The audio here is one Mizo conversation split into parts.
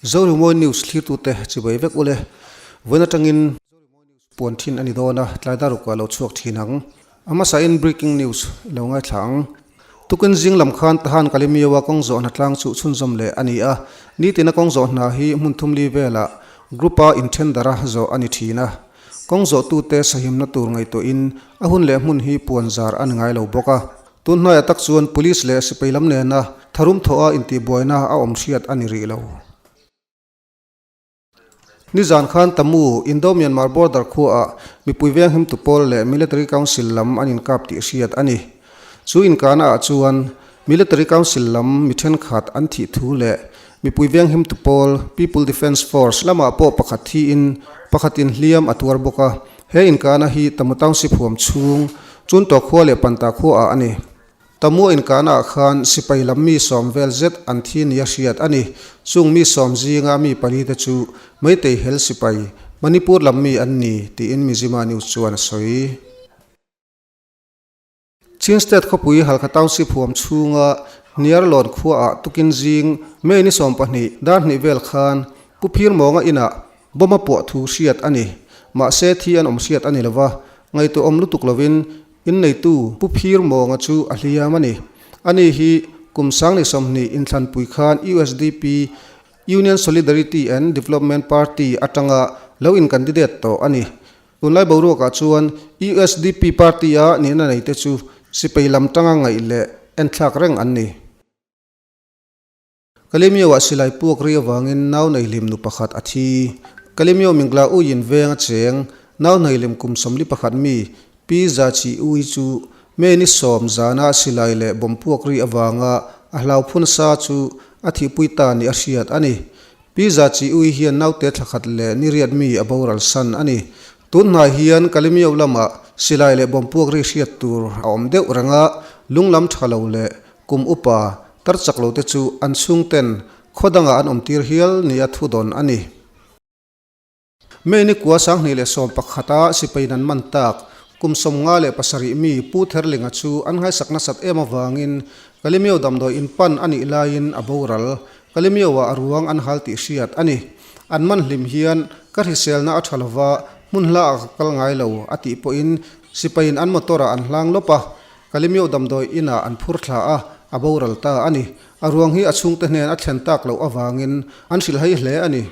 Zorimawi News thlirtute chibai vek ule. Vawiin atangin puan thin a ni dawn a, tlai darukah lo chhuak thin ang. A hmasain Breaking News lo ngaithla ang. Tukin zing lam khan Tahan Kalimiawa kawng zawh hna tlang chu chhunzawm leh a ni a, nitina kawng zawh hna hi hmun thumli velah group-a inthen dara zawh a ni thin a. Kawng zawhtute sahimna tur ngaihtuahin a hun leh hmun hi puan zar a ni ngai lo bawk a. Tun hnuaiah tak chuan Police leh sipai lam nena tharum thawha intihbuaina a awm hriat a ni rih lo. Nizan khan Tamu, Indo-Myanmar border khuaah mipui venghimtu pawl leh Military Council lam an inkap tih hriat a ni. Chu inkahna ah chuan Military Council lam mi thenkhat an thih thu leh mipui venghimtu pawl People Defence Force lamah pawh pakhat thiin pakhatin hliam a tuar bawk a. He inkahna hi Tamu Township huam chhung Chuntaw khua leh Panta khuaah a ni. Tamu inkahnaah khan sipai lam mi sawm vel zet an thi nia hriat a ni. Chung mi sawm zinga mi palite chu Meitei hel sipai, Manipur lam mi an ni, tiin Mizzima News chuan a sawi. Chin State khawpui Halkha Township huam chhunga Hniarlawn khuaah tukin zing May ni 12 dar hnih vel khan Pu Phirmawnga inah bomb a puah thu hriat a ni. Mahse thi an awm hriat a ni lova, ngaihtuahawm lutuk lovin Inneitu Pu Phir Mawnga chu a hliam a ni. Ani hi kum sangni 20 inthlanpui khan usdp, Union Solidarity and Development Party, atanga lo in-candidate tawh a ni. Tunlai boruakah chuan usdp party-a nihna neite chu sipai lam tanga ngaih leh enthlak reng an ni. Kalemyo-ah silai puak ri avangin nau neihlim nu pakhat a thi. Kalemyo Mingla Uiin veng a cheng, nau neihlim kum 41 mi Pi Zachi Ui chu May ni 10 zana silai leh bomb puak ri avanga a hlau phun sa chu a thihpui ta ni a hriat a ni. Pi Zachi Ui hian naute thla khat leh ni riat mi a boral san a ni. Tun hnai hian Kalemyo lamah silai leh bomb puak ri hriat tur a awm deuh reng a, lunglam tha lo leh Kum upa tar chak lo te chu an chhungten khaw dangah an awmtir hial nia thu dawn a ni. May ni kua 2011 a sipai nan man tak kum 57 mi Pu Therlinga chu an nghaisak nasat em avangin Kalemyo damdawi in pan a nih laiin a boral. Kalemyo-ah a ruang an hal tih hriat a ni. An man hlim hian ka hriselna a tha lova hmun hla ah ka kal ngai lo a tih pawhin sipaiin an motor-ah an hlang lawp a. Kalemyo damdawi inah an phur thla a, a boral ta a ni. A ruang hi a chhungte hnen a thlen tak loh avangin an hrilhhai hle a ni.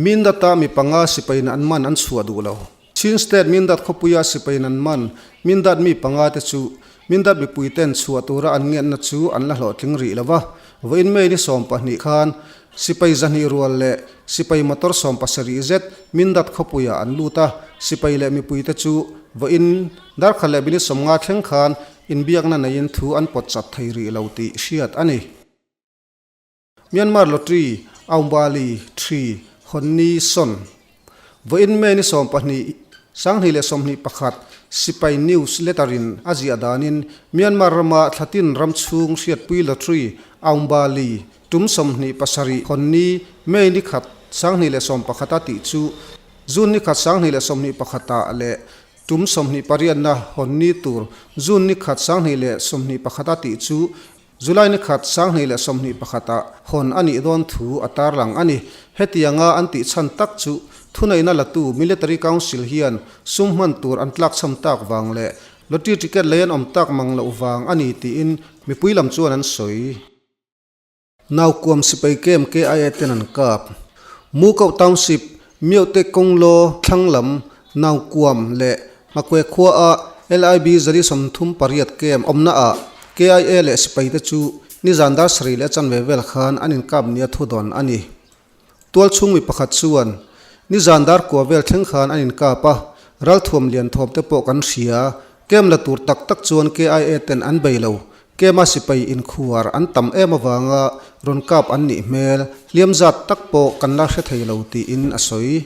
Mindata mi panga sipaiin an man an chhuah duh lo. Chin State Mindat khawpuia sipaiin an man Mindat mi panga te chu Mindat mipuiten chhuah tura an ngenna chu an la hlawhtling rih lo va. Vawiin May ni 12 khan sipai 200 rual leh sipai motor 70 zet Mindat khawpuiah an lut a, sipai leh mipuite chu vawiin Darkhat leh minute 50 thleng khan inbiakna neiin thu an pawt chat thei rih lo tih hriat a ni. Myanmar Lottery, Aumbali, Thri, Honni, Son. Vawiin May ni 12, 2021 Sipai News Letter-in a ziah danin Myanmar rama thlatin ram chhung hriatpui Lottery, Aumbali, tum 27 Honni, May ni khat, 2011 a tih chu June ni khat, 2021 ah leh Tum 28na hawn ni tur June ni khat 2021 a tih chu July ni khat 2021 ah hawn a nih dawn thu a tarlang a ni. Hetianga an tih chhan tak chu thuneihna latu Military Council hian sum hman tur an tlakchham tak vang leh lottery ticket lei an awm tak mang loh vang a ni tiin mipui lam chuan an sawi. Naukuam sipai kem KIA ten an kap. Mukoh Township, Myote Kawnglaw thlang lam Naukuam leh Makwe khua a LIB 438 kem awmna ah KIA leh sipai te chu nizan dar sarih leh chanve vel khan an inkap nia thu dawn a ni. Tualchhung mi pakhat chuan nizan dar kua vel thleng khan an inkap a, ralthuam lian thawm te pawh kan hria, kem la tur tak tak chuan KIA ten an bei lo, Kema sipai inkhuar an tam em avanga rawn kap an nih hmel, hliam zat tak pawh kan la hre thei lo tiin a sawi.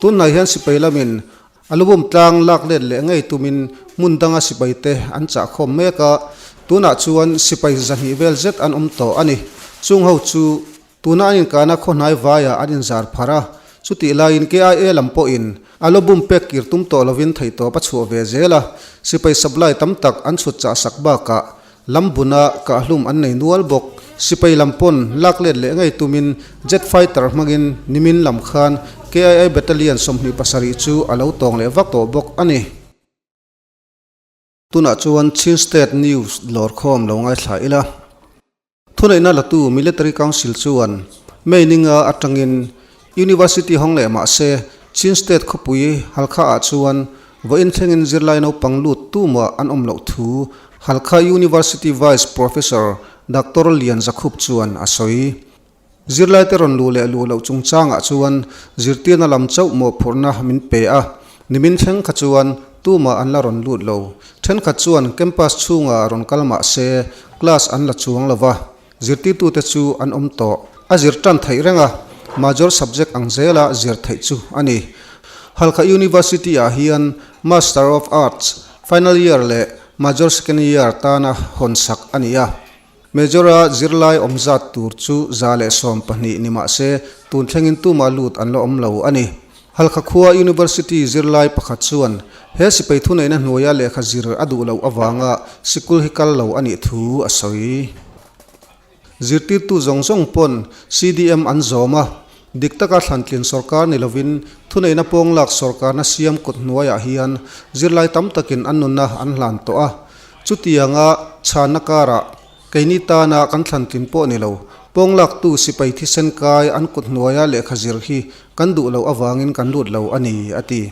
Tunhnai hian sipai lamin a lubum tlang lak let leh ngei tumin hmun danga sipaite an chah khawm mek a, tunah chuan sipai 200 vel zet an awm tawh a ni. Chung ho chu Tuna an inkahna khawhnai vaiah an inzar phar a, chutih laiin KIA lam pawhin a lobum pek kir tum tawh lovin theihtawp a chhuah ve zel a, sipai supply tam tak an chhut chah sak bakah lam buna kahhlum an nei nual bawk. Sipai lam pawn lak let leh ngei tumin jet fighter hmangin nimin lam khan KIA Battalion 27 chu a lo tawng leh vak tawh bawk a ni. Tunah chuan Chin State News lawrkhawm lo ngaithla ila. Thuneihna latu Military Council chuan May ninga atangin University hawng leh mah se Chin State khawpui Halkha ah chuan vawiin thlengin zirlai naupang lut tumah an awm loh thu Halkha University Vice Professor Doctor Lian Zakhup chuan a sawi. Zirlaite rawn luh leh luh loh chungchangah chuan zirtirna lam chauh mawhphurhna min pe a, nimin thleng kha chuan tumah an la rawn lut lo. Thenkhat chuan campus chhungah rawn kal mah se class an la chuang lo va, zirtirtute chu an awm tawh. A zir tan theih reng a, major subject ang zela zir theih chu a ni. Halkha University-ah hian Master of Arts final year leh major second year tana hawnsak a ni a. Major-a zirlai awm zat tur chu 112 ni mah se, tun thlengin tumah lut an la awm lo a ni. Halkha khua University zirlai pakhat chuan he sipai thuneihna hnuaia lehkha zir a duh loh avanga sikul hi kal lo a nih thu a sawi. Zirtirtu zawng zawng pawn CDM an zawm a, dik taka thlantlin sawrkar ni lovin thuneihna pawnglak sawrkarna siam kut hnuaiah hian zirlai tam takin an nunna an hlan tawh a. Chutianga chhanna karah keini tana kan thlantlin pawh ni lo, pawnglaktu sipai thisen kai an kut hnuaia lehkha zir hi kan duh loh avangin kan lut lo a ni, a ti.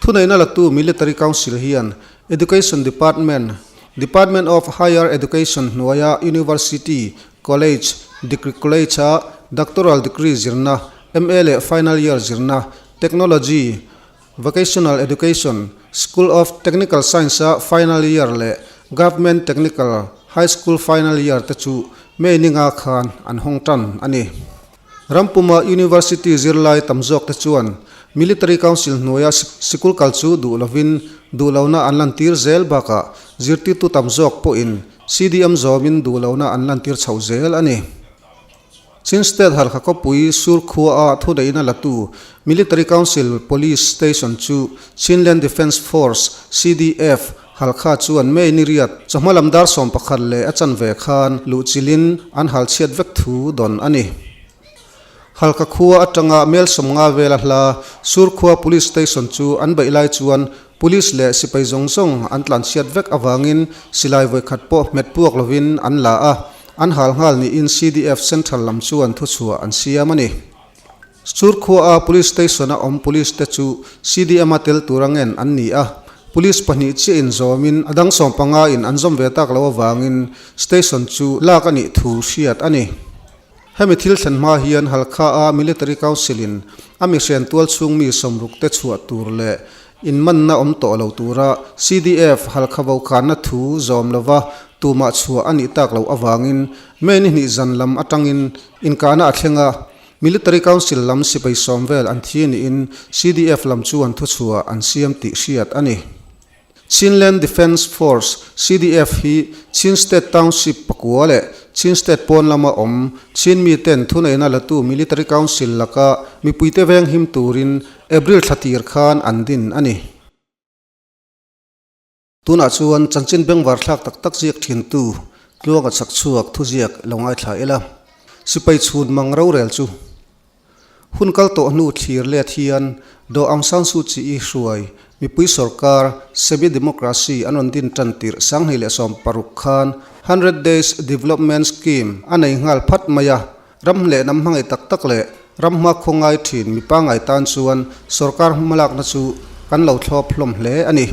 Thuneihna latu Military Council hian Education Department, Department of Higher Education hnuaia University, College, Degree College-a Doctoral Degree zirna, MA leh Final Year zirna, Technology, Vocational Education, School of Technical Science-a Final Year leh Government Technical High School Final Year te chu May ninga khan an hawng tan a ni. Rampuma University zirlai tam zawk te chuan Military Council hnuaia sikul kal chu duh lovin duh lohna an lantir zel bakah zirtirtu tam zawk pawhin CDM zawmin duh lohna an lantir chhoh zel a ni. Chin State Halkha khawpui Sur khuaa thuneihna latu Military Council Police Station chu Chinland Defence Force, CDF, Halkha chuan May ni riat chawhma lam dar 11 leh a chanve khan luhchilhin an halchhiat vek thu dawn a ni. Halkha khua atanga mel 50 vela hla Sur khua Police Station chu an beih lai chuan Police leh sipai zawng zawng an tlanchhiat vek avangin silai vawikhat pawh hmet puak lovin an la a, an hal nghal niin CDF Central lam chuan thuchhuah an siam a ni. Sur khuaa Police Station-a awm Police te chu CDM-a tel tura ngen an ni a, Police pahnih chiah in zawmin a dang 15 in an zawm ve tak loh avangin Station chu lak a nih thu hriat a ni. Hemi thil thlen hma hian Halkha-a Military Council-in a mihrian tual chhung mi 60 te chhuah tur leh inmanna awm tawh lo tura CDF Halkha vokhanna thu zawm lova tumah chhuah a nih tak loh avangin May ni hnih zan lam atangin inkahna a thleng a, Military Council lam sipai 10 vel an thi niin CDF lam chuan thuchhuah an siam tih hriat a ni. Chinland Defence Force, CDF, hi Chin State Township pakua leh Chin State pawn lama awm Chin miten thuneihna latu Military Council laka mipuite veng him turin April thla tir khan an din a ni. Tunah chuan chanchin bengvar thlak tak tak ziak thintu Tluanga chhakchhuak thuziak lo ngaithla ila. Sipai chhun mang rorel chu Hun kal tawh hnu thlir let hian Daw Aung San Suu Kyi hruai mipui sorkar semi democracy an rawn din tan tirh 2016 khan Hundred Days Development Scheme a nei nghal phat mai a, ram leh hnam hmangaih tak tak leh ram hma khaw ngai thin mi pangngai tan chuan sorkar hmalakna chu kan lo thlawp hlawm hle a ni.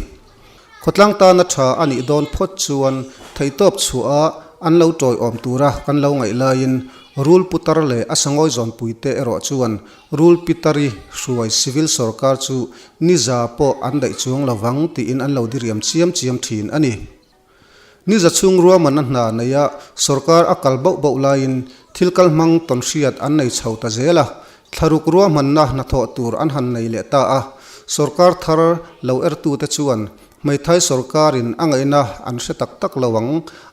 Khawtlang tana tha a nih dawn phawt chuan theihtawp chhuah a an lo tawiawm tura kan lo ngaih laiin Rul Putar leh a sangawi zawnpuite erawh chuan Rul Pitari hruai civil sorkar chu ni za pawh an daih chuang lovang tiin an lo diriam chiam chiam thin a ni. Ni za chhung ruahmanna hna neia sorkar a kal bauh bauh laiin thil kal hmang tawnhriat an nei chho ta zel a, thlaruk ruahmanna hnathawh tur an han nei leh ta a. Sorkar thar lo ertute chuan hmeithai sorkarin a ngaihna an hre tak tak lo ang,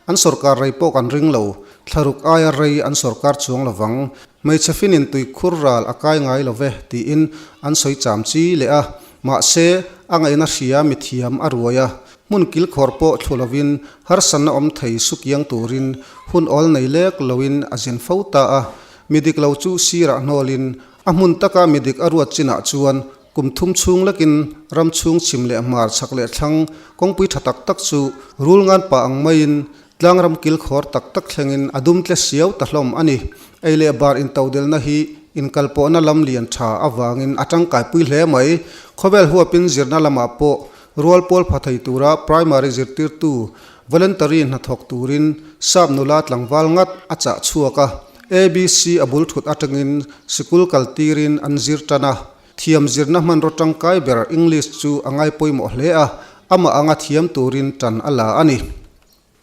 an sorkar rei pawh kan ring lo, thlaruk aia rei an sorkar chuang lo vang, hmeichhe finin tuikhur ral a kai ngai lo ve tiin an sawi cham chi leh a, mahse a ngaihna hria mithiam a ruai a. Hmun kilkhawr pawh thlu lovin harsatna awm thei sukiang turin hun awl nei lek loin a zin fo ta a. Mi dik lo chu sirah hnawlin a hmun taka mi dik a ruat chinah chuan kum thum chhung lekin ram chhung chhim leh hmar chhak leh thlang kawngpui tha tak tak chu rul ngan pah ang maiin tlangram kilkhawr tak tak thlengin a dum tle siau ta hlawm a ni. Ei leh bar intodelna hi inkalpawhna lam lian tha avangin a tangkaipui hle mai. Khawvel huapin zirna lamah pawh Rual pawl pha thei tura primary zirtirtu voluntary hnathawk turin sap nula tlangval ngat a chah chhuak a. ABC a bul thut atangin sikul kal tirin an zir tan a. Thiam zirna hmanraw tangkai ber English chu a ngai pawimawh hle a, amah anga thiam turin tan a la a ni.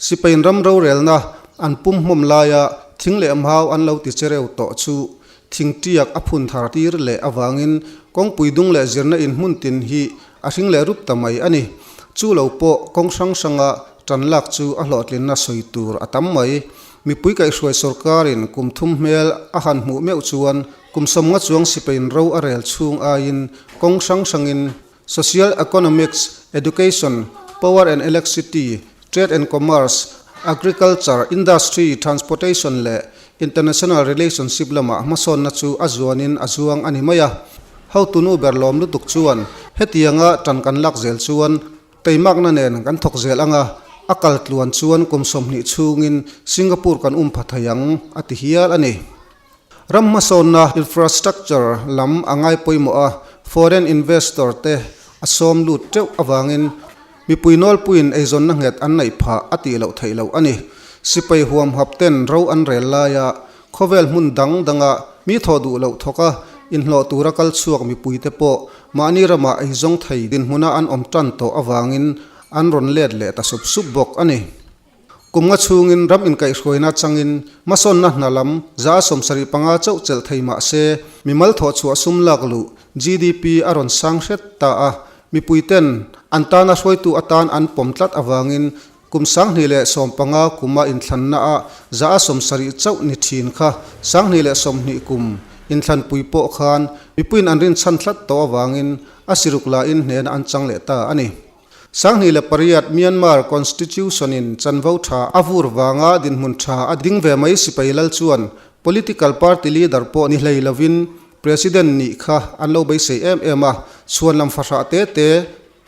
Sipain ram rorelna an pum hmawm laia thing leh mau an lo ti chereu tawh chu thing tiak a phun thar tir leh avangin kawngpui dung leh zirna in hmun tin hi a hring leh rup ta mai a ni. Chu lo pawh kawng hrang hranga tan lak chu a hlawhtlinna sawi tur a tam mai. Mipui kaihhruai sorkarin kum thum hmel a han hmuh meuh chuan kum sawmnga chuang sipain ro a rel chhung aiin kawng hrang hrangin Social Economics, Education, Power and Electricity, Trade and Commerce, Agriculture, Industry, Transportation leh International Relationship lamah hmasawnna chu a zuanin a zuang a ni mai a. Hotunu ber lawm lutuk chuan hetianga tan kan lak zel chuan teimakna nen kan thawk zel anga a kal tluan chuan kum 20 chhungin Singapore kan um pha thei ang a ti hial a ni. Ram hmasawnna infrastructure lam a ngai pawimawh a, foreign investor te a sawm lut teuh avangin mipui nawlpuiin eizawnna nghet an neih phah a tih loh theih loh a ni. Sipai huamhap ten ro an rel laia khawvel hmun dang danga mi thawh duh loh thawka inhlawh tura kal chhuak mipuite pawh mahni ramah eizawng thei dinhmuna an awm tan tawh avangin an rawn let leh ta sup sup bawk a ni. Kum nga chhungin ram inkaihhruaina changin hmasawnna hna lam 75 chauh chelh thei mah se, mimal thawhchhuah sum lak luh, GDP, a rawn sang hret ta a, mipuiten an tana hruaitu atan an pawm tlat avangin kum 2015 kuma inthlanna ah 70 chauh ni thin kha 2020 kum inthlanpui pawh khan mipuiin an rinchhan tlat tawh avangin a siruk lahin hnena an chang leh ta a ni. 2008 Myanmar Constitution-in chanvo tha a vur vanga dinhmun tha a ding ve mai sipai lal chuan political party leader pawh ni hlei lovin President nih kha an lo beisei em em a, chhuan lam fahrah te te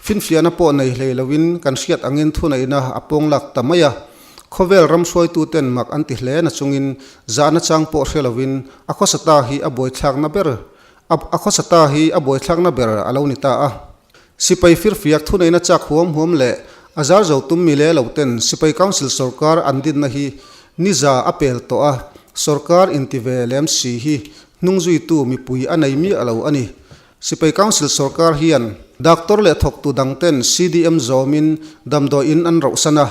finfiahna pawh nei hlei lovin kan hriat angin thuneihna a pawng lak ta mai a. Khawvel ram hruaituten mak an ti hle nachungin zahna chang pawh hre lovin a khawsa ta hi a buaithlakna ber a khawsa ta hi a buaithlakna ber a lo ni ta a. Sipai firfiak thuneihna chak huam huam leh a zar zo tum mi leh lo ten Sipai Council sorkar an dinna hi niza a pel tawh a, sorkar inti ve lem si hi hnungzuitu mipui a nei miah lo a ni. Sipai Council sorkar hian doctor leh thawktu dang ten CDM zawmin damdawi in an rohsan a,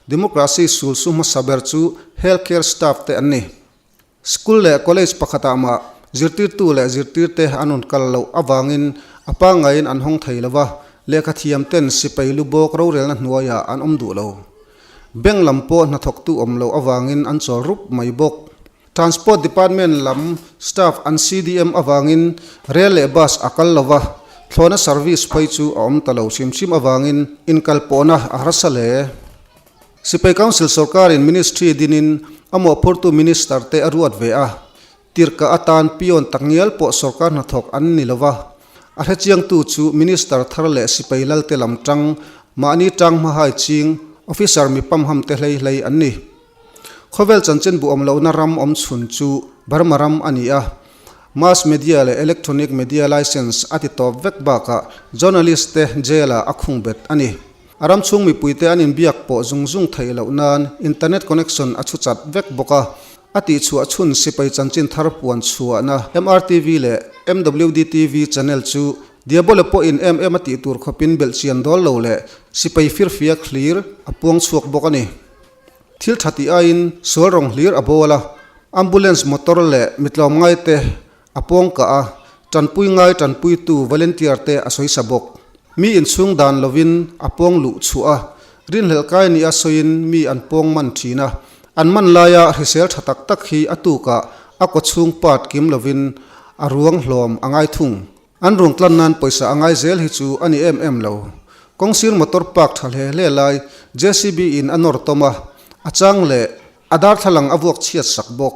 democracy sulsu hmasa ber chu healthcare staff te an ni. School leh college pakhatah mah zirtirtu leh zirtirte an rawn kal loh avangin a pangaiin an hawng thei lo va, lehkha thiam ten sipai lu bawk rorelna hnuaiah an awm duh lo. Bank lam pawh hnathawktu awm loh avangin an chawl rup mai bawk. Transport Department lam staff an CDM avangin rel leh bus a kal lo va, thlawhna service phei chu a awm ta lo hrim hrim avangin inkalpawhna a harsa hle. Sipai Council sorkarin Ministry dinin a mawhphurtu Minister te a ruat ve a, tirhkah atan peon takngial pawh sorkar hnathawk an ni lova, a hrechiangtu chu Minister thar leh sipai lalte lam tang, mahni tang hmahai ching Officer mi pamham te hlei hlei an ni. Khawvel chanchin buh awm lohna ram awm chhun chu Burma ram a ni a, Mass Media leh Electronic Media Licence a ti tawp vek bakah Journalist te jail ah a khung bet a ni. A ram chhung mipuite an inbiak pawh zung zung theih loh nan internet connection a chhu chat vek bawk a, a tihchhuah chhun sipai chanchin thar puan chhuahna MRTV leh MWDTV channel chu Diabole pawhin em em a tih tur khawpin belhchian dawl lo leh sipai firfiak hlir a puang chhuak bawk a ni. Thil tha tih aiin sual rawng hlir a bawl a, ambulance motor leh mitlawmngaite A pawng kah a, tanpui ngai tanpuitu volunteer te a sawisa bawk. Mi inchhung dan lovin a pawng luh chhuah a, rinhlelh kai nia sawiin mi an pawng man thin a. An man laia hrisel tha tak tak hi a tukah a kawchhung part kim lovin a ruang hlawm a ngai thung. An ruang tlan nan pawisa a ngai zel hi chu a ni em em lo. Kawngsir motor park tha hle hle lai JCB in a nawr tawm a, a chang leh a darthlalang a vuak chhiat sak bawk.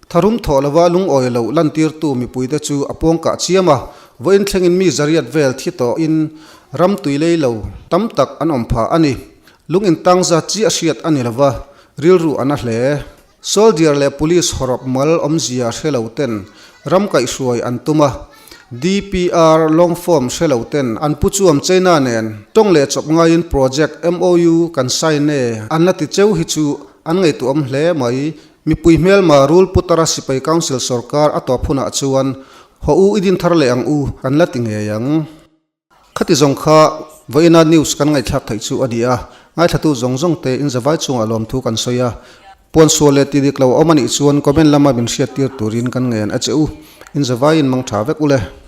Tharum thawh lova lungawi loh lantirtu mipuite chu a pawngkah chiam a, vawiin thlengin mi zariat vel thi tawhin ram tui lei lo tam tak an awm phah a ni. Lung intang zat chiah hriat a ni lova, rilru a na hle. Soldier leh Police hawrawp mal awmzia hre lo ten ram kaihhruai an tum a, DPR long form hre lo ten an pu chuam China nen tawng leh chawp ngaiin project MOU kan sign e an la ti cheu hi chu an ngaihtuahawm hle mai. Mipui hmelma Rul Putara Sipai Council sorkar a tawp hunah chuan haw u i din thar leh ang u kan la ti ngei ang. Khati zawng kha vawiina news kan ngaihthlak theih chu a ni a, ngaithlatu zawng zawng te in zavai chungah lawmthu kan sawi a, puan sual leh ti dik lo a awm a nih chuan comment lama min hriattir turin kan ngen a che u, in zavaiin mang tha vek u le.